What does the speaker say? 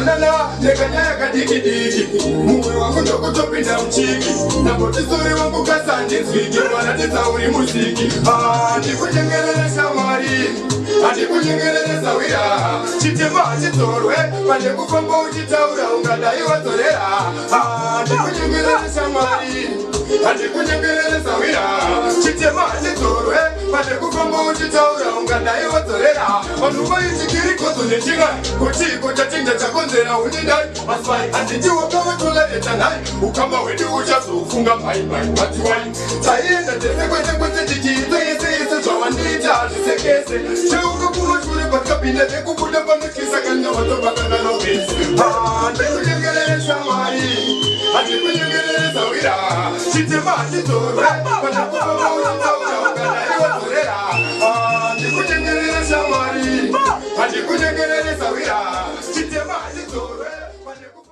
Takazoonana nekanyaya kadiki diki, mumwe wangu ndokutopinda muchiki, ndambotisori wangu kasandinzwiki, waratidza uri musiki. Ah, ndikunyengerere shamwari, handikunyengerere sawira, chitema hachidzorwe pane kufamba uchitaura ungadai wadzorera. Ah, ndikunyengerere shamwari, handikunyengerere sawira, chitema hachidzorwe pane kufamba uchitaura ungadai wadzorera. Vanhu vaichikirikodzo nechinga kutiko chachinja chakonzera unidai maswai handiti wakavatolareta nhai ukama hwedu uchazofunga mhai mhai matiwai taienda tese kwese kwese tichiita yese yese zvawandiita hazvisekese cheuka kumashure patikapinda nekubuda panotyisa kanga vatobakananobesi. Handikunyengerere shamwari, handikunyengerere sawira, chitema hachidzorwe panakufamba uchitaura ungadai wadzorera. Handikunyengerere shamwari, handikunyengerere sawira.